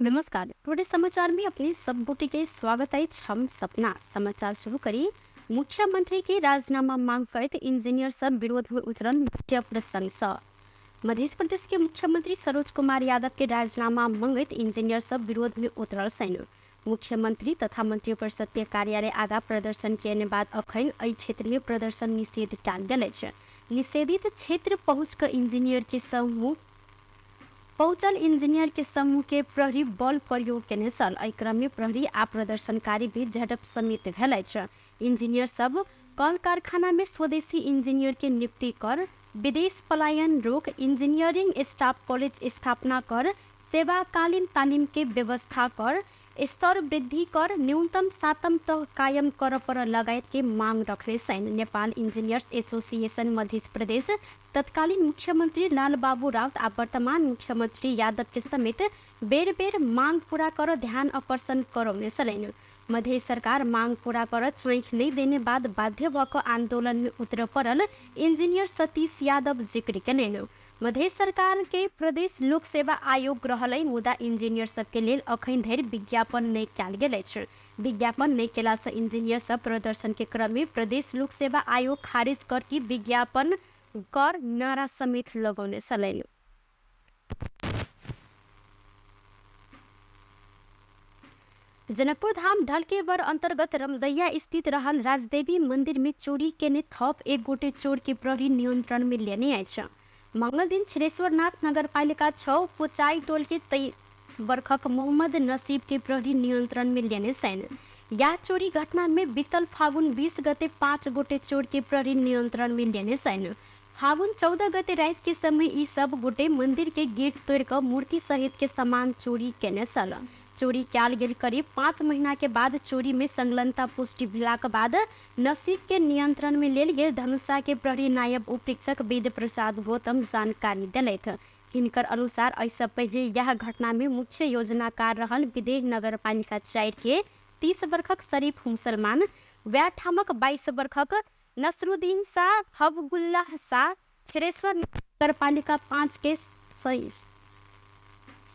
नमस्कार, टुडे समाचार में अपने सब गोटे के स्वागत अछि। हम सपना समाचार शुरू करी। मुख्यमंत्री के राजीनामा मांग करैत इंजीनियर सब विरोध में उतरल मुख्य प्रसंग सँ मध्य प्रदेश के मुख्यमंत्री सरोज कुमार यादव के राजीनामा मंगैत इंजीनियर सब विरोध में उतरल छनि। मुख्यमंत्री तथा मंत्रिपरिषद के कार्यालय आगा प्रदर्शन केने बाद अखन एहि क्षेत्र में प्रदर्शन निषेध कयल गेल अछि। निषेधित क्षेत्र पहुँच कऽ इंजीनियर के समूह पहुँचल इंजीनियर के समूह के प्रहरी बल प्रयोग केने छल। एहि क्रम में प्रहरी आ प्रदर्शनकारी बीच झड़प समेत भेल अछि। इंजीनियर सब कल कारखाना में स्वदेशी इंजीनियर के नियुक्ति कर, विदेश पलायन रोक, इंजीनियरिंग स्टाफ कॉलेज स्थापना कर, सेवाकालीन तालिम के व्यवस्था कर, स्तर वृद्धि कर, न्यूनतम सातम तह कायम कर पर लगायत के मांग रखले छनि। नेपाल इंजीनियर्स एसोसिएशन मध्य प्रदेश तत्कालीन मुख्यमंत्री लालबाबू राउत आ वर्तमान मुख्यमंत्री यादव के समेत बेर बेर मांग पूरा कर ध्यान आकर्षण करौने छलनि। मध्य सरकार मांग पूरा कर चैख नहि देने बाद बाध्य भऽ कऽ आंदोलन में उतर पड़ल इंजीनियर सतीश यादव जिक्र केलनि। मध्य सरकार के प्रदेश लोक सेवा आयोग रहल अइ, मुदा इंजीनियर सबके लेल अखन धरि विज्ञापन नहि कयल गेल अछि। विज्ञापन नहि केलासँ इंजीनियर सब प्रदर्शन के क्रम में प्रदेश लोक सेवा आयोग खारिज कर की विज्ञापन कर नारा समेत लगौने छलनि। जनकपुर धाम ढलकेवर अंतर्गत रमदैया स्थित रहल राजदेवी मंदिर में चोरी केने थप एक गोटे चोर के प्रहरी नियंत्रण में लेने अछि। मंगल दिन क्षीरेश्वरनाथ नगरपालिका 6 पोचाई टोल के 23 बरखक मोहम्मद नसीब के प्रहरी नियंत्रण में लेने छनि। यह चोरी घटना में बीतल फागुन 20 गते 5 गोटे चोर के प्रहरी नियंत्रण में लेने छनि। फागुन 14 गते राति के समय ई सब गोटे मंदिर के गेट तोड़ कऽ मूर्ति सहित के सामान चोरी केने छल। चोरी कयल गेल करीब 5 महीना के बाद चोरी में संलग्नता पुष्टि भेलाक बाद नसीब के नियंत्रण में लेल गेल धनुषा के प्रहरी नायब उपरीक्षक वेद प्रसाद गौतम जानकारी देलथि। हिनकर अनुसार एहिसँ पहिने यह घटना में मुख्य योजनाकार रहल विदेह नगरपालिका 4 के 30 बरखक शरीफ मुसलमान, वएह ठामक 22 बरखक नसरुद्दीन शाह, हबगुल्लाह शाह, क्षीरेश्वर नगरपालिका 5 के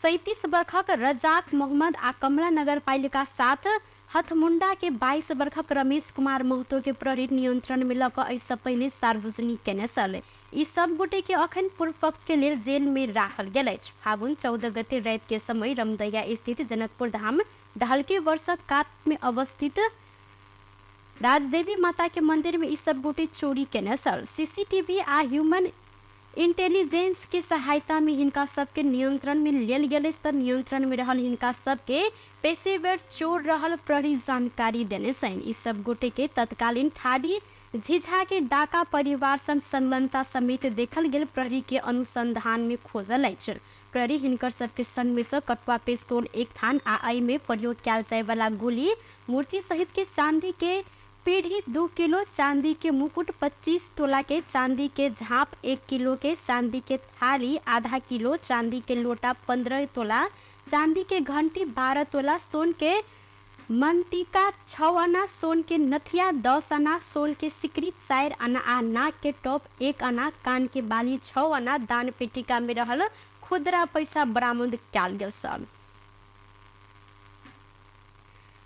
37 बरखक रजाक मोहम्मद आ कमला नगरपालिका 7 हथमुंडा के 22 बरखक रमेश कुमार महतो के प्रहरी नियंत्रण में लऽ कऽ एहिसँ पहिने सार्वजनिक केने छल। ई सब गोटे के अखन पूर्व पक्ष के लेल जेल में राखल गेल अछि। फागुन 14 गते राति के समय रमदैया स्थित जनकपुर धाम ढलके वर्षक कात में अवस्थित राजदेवी माता के मंदिर में ई सब गोटे चोरी केने छल। सीसीटीवी आ ह्यूमन इंटेलिजेंस के सहायता में हिनका सबके नियंत्रण में लेल गेल अछि त नियंत्रण में रहल हिनका सबके पेशेवर चोर रहल प्रहरी जानकारी देने छनि। ई सब गोटे के तत्कालीन ठाडी झिझा के डाका परिवार संग संलग्नता समेत देखल गेल प्रहरी के अनुसंधान में खोजल अछि। प्रहरी हिनकर सबके संग में सँ कटुआ पिस्तौल एक थान आ एहि में प्रयोग कयल जाय वाला गोली, मूर्ति सहित के चांदी के पीढ़ी 2 किलो, चांदी के मुकुट 25 तोला के, चांदी के झाँप 1 किलो के, चांदी के थाली आधा किलो, चांदी के लोटा 15 तोला, चांदी के घंटी 12 तोला, सोन के मनटीका 6 आना, सोन के नथिया 10 आना, सोन के सिकरी 4 आना आ नाक के टॉप 1 आना, कान के बाली 6 आना दान पेटिका में रहल खुदरा पैसा बरामद कयल गेल छल।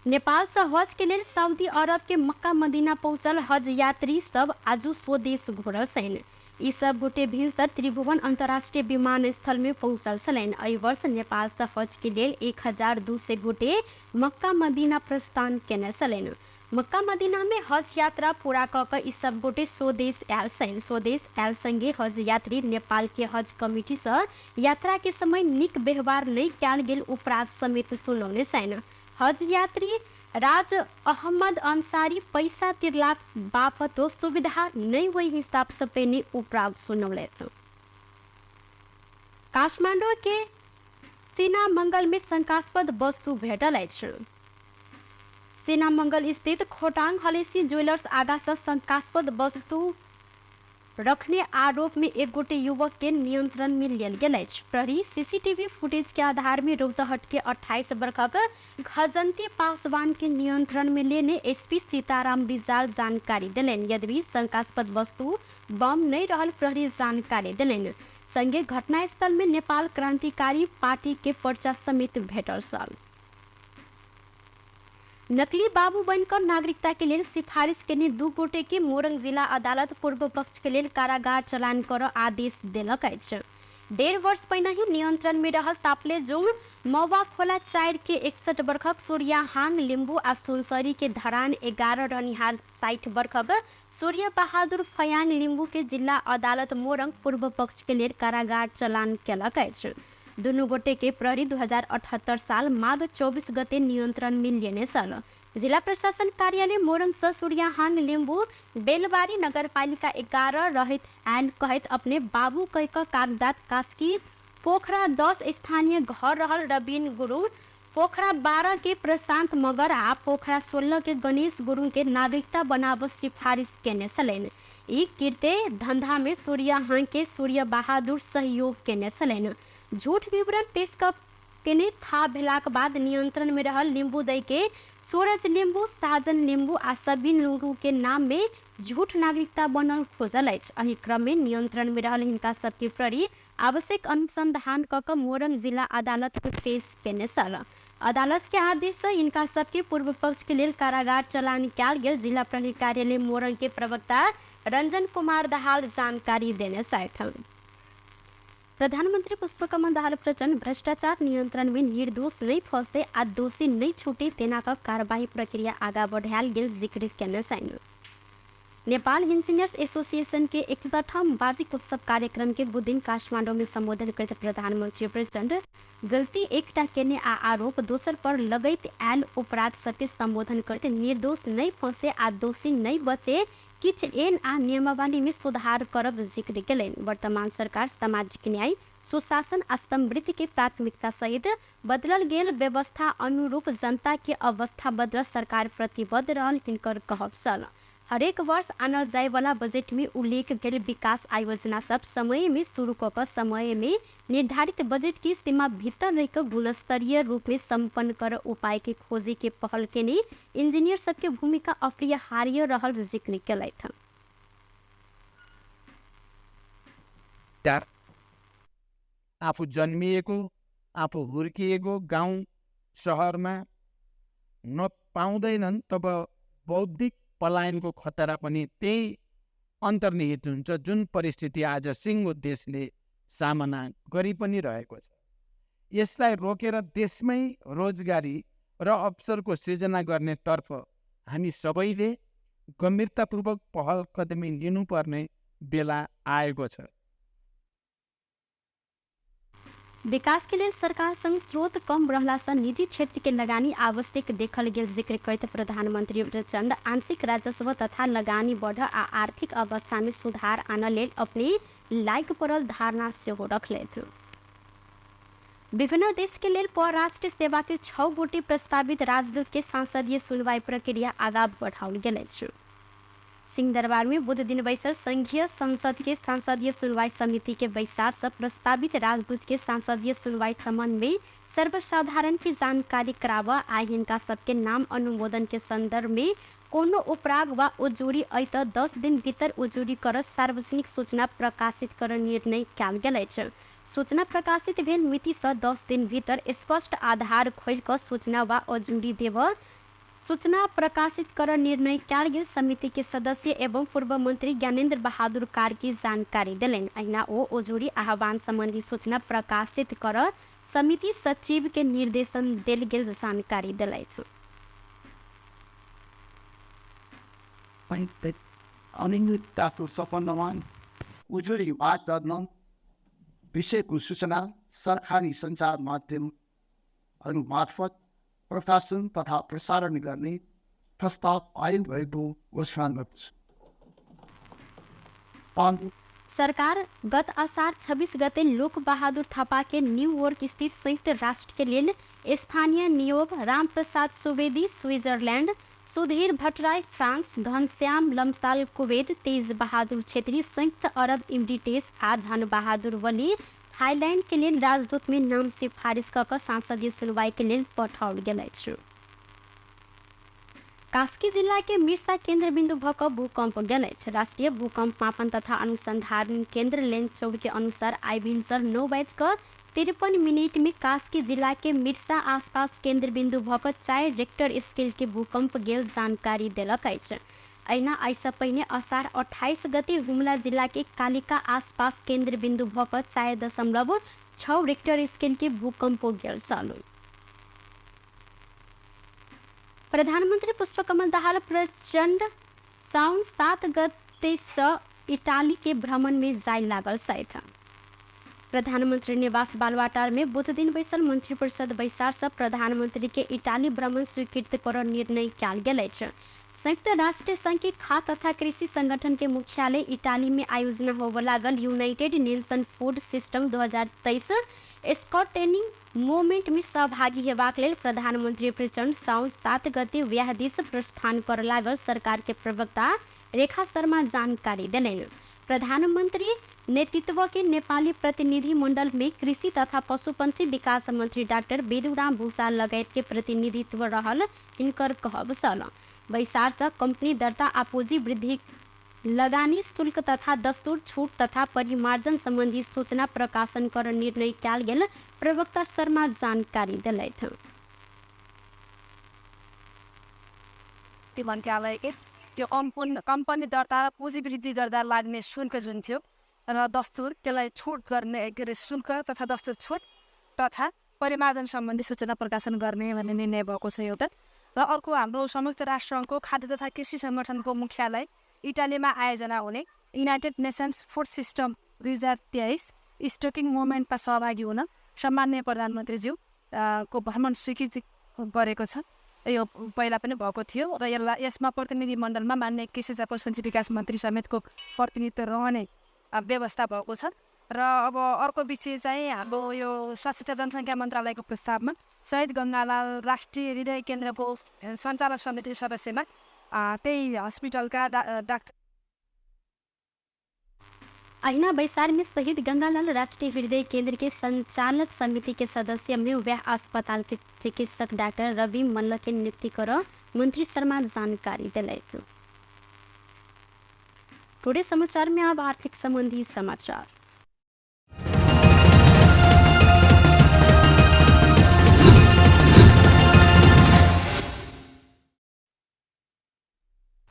नेपाल सँ हज के लेल सऊदी अरब के मक्का मदीना पहुँचल हज यात्री सब आजू स्वदेश घुरल छनि। ई सब गोटे भिनसर त्रिभुवन अंतर्राष्ट्रीय विमानस्थल में पहुँचल छलनि। एहि वर्ष नेपाल सँ हज के लेल 1200 गोटे मक्का मदीना प्रस्थान केने छलनि। मक्का मदीना में हज यात्रा पूरा कऽ कऽ ई सब गोटे स्वदेश आयल छनि। स्वदेश आयल संगे हज यात्री नेपाल के हज कमिटी सँ यात्रा के समय नीक व्यवहार नहि कयल गेल उपराग समेत सुनौने छनि। हज यात्री राज अहमद अंसारी पैसा तिरलाक बापतो सुविधा नहि ओहि हिसाब सँ पहिने उपराग सुनौलथि। काठमांडू के सीना मंगल में शंकास्पद वस्तु भेटल अछि। सेना मंगल स्थित खोटांग हलेसी ज्वेलर्स आगा सँ शंकास्पद वस्तु रखने आरोप में एक गोटे युवक के नियंत्रण में लेल गेल अछि। प्रहरी सीसीटीवी फुटेज के आधार में रौतहट के 28 बरखक खजंती पासवान के नियंत्रण में लेने एसपी सीताराम रिजाल जानकारी देलनि। यद्यपि शंकास्पद वस्तु बम नहीं रहल प्रहरी जानकारी देलनि। संगे घटनास्थल में नेपाल क्रांतिकारी पार्टी के पर्चा समेत भेटल छल। नकली बाबू बनकर नागरिकता के लेल सिफारिश केने 2 गोटे के मोरंग जिला अदालत पूर्व पक्ष के लेल कारागार चलान कर आदेश देलक अछि। 1.5 वर्ष पहिने ही नियंत्रण में रहल ताप्लेजुङ मौवा खोला 4 के 61 वर्षक सूर्यहाङ लिम्बू आ सुनसरी के धरान 11 रहनिहार 60 वर्षक सूर्य बहादुर फयाङ लिम्बू के जिल्ला अदालत मोरंग पूर्व पक्ष के लेल कारागार चलान केलक अछि। दुनू गोटे के प्रहरी 2078 साल माघ 24 गते नियंत्रण में लेने छल। जिला प्रशासन कार्यालय मोरंग से सूर्यहाङ लिम्बू बेलबारी नगरपालिका 11 रहित आयल कहैत अपने बाबू कह कऽ कागजात कास्की पोखरा 10 स्थानीय घर रहल रबीन गुरुङ, पोखरा 12 के प्रशांत मगर आ पोखरा 16 के गणेश गुरुङ के नागरिकता बनाब सिफारिश केने छलनि। ई कृत्य धंधा में सूर्यहाङ के सूर्य बहादुर सहयोग केने छलनि। झूठ विवरण पेश केने था भेलाक बाद नियंत्रण में रहल लिम्बू दई के सूरज लिम्बू, साजन लिम्बू आ सबिन लिम्बू के नाम में झूठ नागरिकता बनल खोजल अछि। एहि क्रम में नियंत्रण में रहल हिनका सबके प्रहरी आवश्यक अनुसंधान क कऽ मोरंग जिला अदालत के पेश केने छल। अदालत के आदेश से हिनका सबके पूर्व पक्ष के लेल कारागार चलान कयल गेल जिला प्रहरी कार्यालय मोरंग के प्रवक्ता रंजन कुमार दाहाल जानकारी देने छथि। प्रधानमंत्री पुष्पकमल दाहाल प्रचण्ड भ्रष्टाचार नियंत्रण में निर्दोष नहीं फंसते आ दोषी नहीं छूटे तेना क कार्यवाही प्रक्रिया आगा बढ़ायल गेल जिक्र केने छनि। नेपाल इंजीनियर्स एसोसिएशन के 61ठम वार्षिक उत्सव कार्यक्रम के बुध दिन काठमाडौँ में संबोधन करैत प्रधानमंत्री प्रचण्ड गलती एकटा केने आ आरोप दोसर पर लगैत आयल अपराध सबके संबोधन करैत निर्दोष नहीं फंसे आ दोषी नहीं बचे किछ एन आ नियमावली में सुधार करब जिक्र केलनि। वर्तमान सरकार सामाजिक न्याय, सुशासन आ समृद्धि के प्राथमिकता सहित बदलल गेल व्यवस्था अनुरूप जनता के अवस्था बदल सरकार प्रतिबद्ध रहल हिनकर कहब छल। हरेक वर्ष आनल जायवाला बजट में उल्लेख भेल विकास आयोजना सब समय में शुरू कऽ कऽ समय में निर्धारित बजट की सीमा भीतर रहि कऽ गुणस्तरीय रूप में सम्पन्न कर उपाय के खोजे के पहल केने इंजीनियर सबके भूमिका अपरिहार्य रहल जिक्र केलथि। आफू जन्मिएको, आफू हुर्किएको गाउँ सहरमा नपाउँदैनन् तब बौद्धिक पलायनको खतरा पनि त्यही अन्तर्निहित हुन्छ जुन परिस्थिति आज सिङ्गो देशले सामना गरी पनि रहेको छ। यसलाई रोकेर देशमै रोजगारी र अवसरको सृजना गर्नेतर्फ हामी सबैले गम्भीरतापूर्वक पहल कदमी लिनुपर्ने बेला आएको छ। विकास के लेल सरकारसँग स्रोत कम रहलासँ निजी क्षेत्र के लगानी आवश्यक देखल गेल जिक्र करैत प्रधानमंत्री प्रचण्ड आंतरिक राजस्व तथा लगानी बढ़ आ आर्थिक अवस्था में सुधार आनऽ लेल अपने लायक पड़ल धारणा सेहो रखलथि। विभिन्न देश के लेल परराष्ट्र सेवा के 6 गोटे प्रस्तावित राजदूत के संसदीय सुनवाई प्रक्रिया आगा बढ़ाओल गेल अछि। सिंहदरबार में बुध दिन बैसल संघीय संसद के संसदीय सुनवाई समिति के बैसार से प्रस्तावित राजदूत के संसदीय सुनवाई संबंध में सर्वसाधारण की जानकारी कराव आ हिनका सबके नाम अनुमोदन के संदर्भ में कोनो उपराग वा उजुरी अइ त 10 दिन भीतर उजुरी कर सार्वजनिक सूचना प्रकाशित कर निर्णय कयल गेल अछि। सूचना प्रकाशित भेल मिति से 10 दिन भीतर स्पष्ट आधार खोलि कऽ सूचना वा उजुरी देव सूचना प्रकाशित कर निर्णय कयल गेल समिति के सदस्य एवं पूर्व मंत्री ज्ञानेन्द्र बहादुर कार्की जानकारी देलनि। अहिना ओ उजुरी आह्वान संबंधी सूचना प्रकाशित कर समिति सचिव के निर्देशन देल गेल जानकारी देलथि। विषयको सूचना सरकारी सञ्चार माध्यमहरू मार्फत प्रकाशन तथा प्रसारण गर्ने प्रस्ताव आयोग भएको घोषणा गर्दछु। सरकार गत असार 26 गते लोक बहादुर थापा के न्यूयोर्क स्थित संयुक्त राष्ट्र के लेल स्थानीय नियोग Ramprasad Subedi Switzerland, Sudhir Bhattarai France, Ghanshyam Lamsal Kuwait, Tej Bahadur Chhetri संयुक्त अरब इमिरेट्स आ धन बहादुर वली थाईलैंड के लेल राजदूत में नाम सिफारिश कऽ कऽ संसदीय सुनवाई के लेल पठाओल गेल अछि। कास्की जिला के मिर्सा केन्द्र बिन्दु भक भूकम्प गेल अछि। राष्ट्रिय भूकम्प मापन तथा अनुसन्धान केन्द्र लेनचौर के अनुसार आइ भिन्सर 9:53 में कास्की जिला के मिर्सा आसपास केन्द्र बिन्दु भक 4 रेक्टर स्केल के भूकम्प गेल जानकारी देलक अछि। अहिना एहिसँ पहिने असार 28 गते हुम्ला जिला के कालिका आसपास केन्द्र बिन्दु भक 4.6 रेक्टर स्केल के भूकम्प गेल छल। प्रधानमन्त्री पुष्पकमल दाहाल प्रचण्ड साउन 7 गते से इटाली के भ्रमण में जाय लागल छथि। प्रधानमन्त्री निवास बालुवाटार में बुध दिन बैसल मन्त्रिपरिषद बैसार से प्रधानमन्त्री के इटाली भ्रमण स्वीकृत कर निर्णय कयल गेल अछि। संयुक्त राष्ट्र संघ के खाद्य तथा कृषि संगठन के मुख्यालय इटाली में आयोजना होबय लागल united nation food system 2023 stocktaking moment में सहभागी हेबाक लेल प्रधानमन्त्री प्रचण्ड साउन 7 गते व्याह दिस प्रस्थान कर लागल सरकार के प्रवक्ता रेखा शर्मा जानकारी देलनि। प्रधानमन्त्री नेतृत्व के नेपाली प्रतिनिधि मंडल में कृषि तथा पशुपक्षी विकास मंत्री डाक्टर बेदुराम भूषाल लगायत के प्रतिनिधित्व रहल हिनकर कहब छल। बैसार से कंपनी दर्ता आ पूंजी वृद्धि लगानी शुल्क तथा दस्तूर छूट तथा परिमार्जन संबंधी सूचना प्रकाशन कर निर्णय कयल गेल प्रवक्ता शर्मा जानकारी देलथि। मन्त्रालयके त्यो कम्पनी दर्ता र पुँजी वृद्धि गर्दा लाग्ने शुल्क जुन थियो र दस्तुर त्यसलाई छुट गर्ने, के अरे शुल्क तथा दस्तुर छुट तथा परिमार्जन सम्बन्धी सूचना प्रकाशन गर्ने भन्ने निर्णय भएको छ एउटा। र अर्को हाम्रो संयुक्त राष्ट्रसङ्घको खाद्य तथा कृषि सङ्गठनको मुख्यालय इटालीमा आयोजना हुने united nations food system 2023 stocktaking मोमेन्टमा सहभागी हुन सम्माननीय प्रधानमन्त्रीज्यू को भ्रमण स्वीकृत गरेको छ। यो पहिला पनि भएको थियो र यसलाई यसमा प्रतिनिधि मण्डलमा माननीय कृषि तथा पशुपक्षी विकास मन्त्री समेतको प्रतिनिधित्व रहने व्यवस्था भएको छ। र अब अर्को विषय चाहिँ हाम्रो यो स्वास्थ्य जनसङ्ख्या मन्त्रालयको प्रस्तावमा शहीद गङ्गालाल राष्ट्रिय हृदय केन्द्रको सञ्चालक समिति सदस्यमा त्यही हस्पिटलका डाक्टर अहिना बैसार में शहीद गंगालाल राष्ट्रीय हृदय केंद्र के संचालक समिति के सदस्य में वह अस्पताल के चिकित्सक डॉक्टर रवि मल्ल के नियुक्ति कर मंत्री शर्मा जानकारी दिलथि। टुडे समाचार में अब आर्थिक संबंधी समाचार।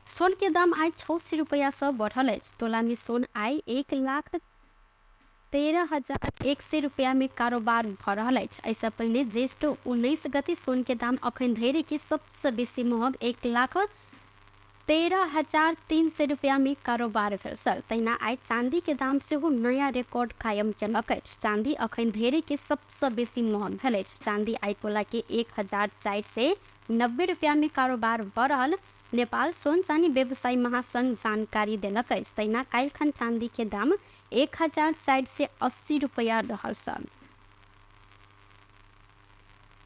सोन के दाम आइ 600 रुपया से बढ़ल अछि। तोला में सोन आइ 1,13,100 रुपया में कारोबार भ रहल अछि। एहिसँ पहिने ज्येष्ठ 19 गते सोन के दाम अखन धरि के सबसँ बेसी महग 1,13,300 रुपया में कारोबार भेल छल। तहिना आइ चांदी के दाम सेहो नया रिकॉर्ड कायम केलक अछि। चांदी अखन धरि के सबसँ बेसी महग भेल अछि। चांदी आइ तोला के 1,490 रुपया में कारोबार भ रहल नेपाल सोन चानी व्यवसायी महासंघ जानकारी देलक अछि। तहिना काल्हिखन चांदी के दाम 1,480 रुपया रहल छल।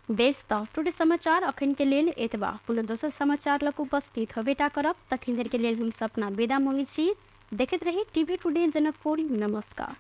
बेस त टुडे समाचार अखन के लेल एतबा। पुनः दोसर समाचार लग उपस्थित होबेटा करब। तखन धरि के लेल हम सपना विदा मांगै छी। देखैत रही टीवी टुडे जनकपुर। नमस्कार।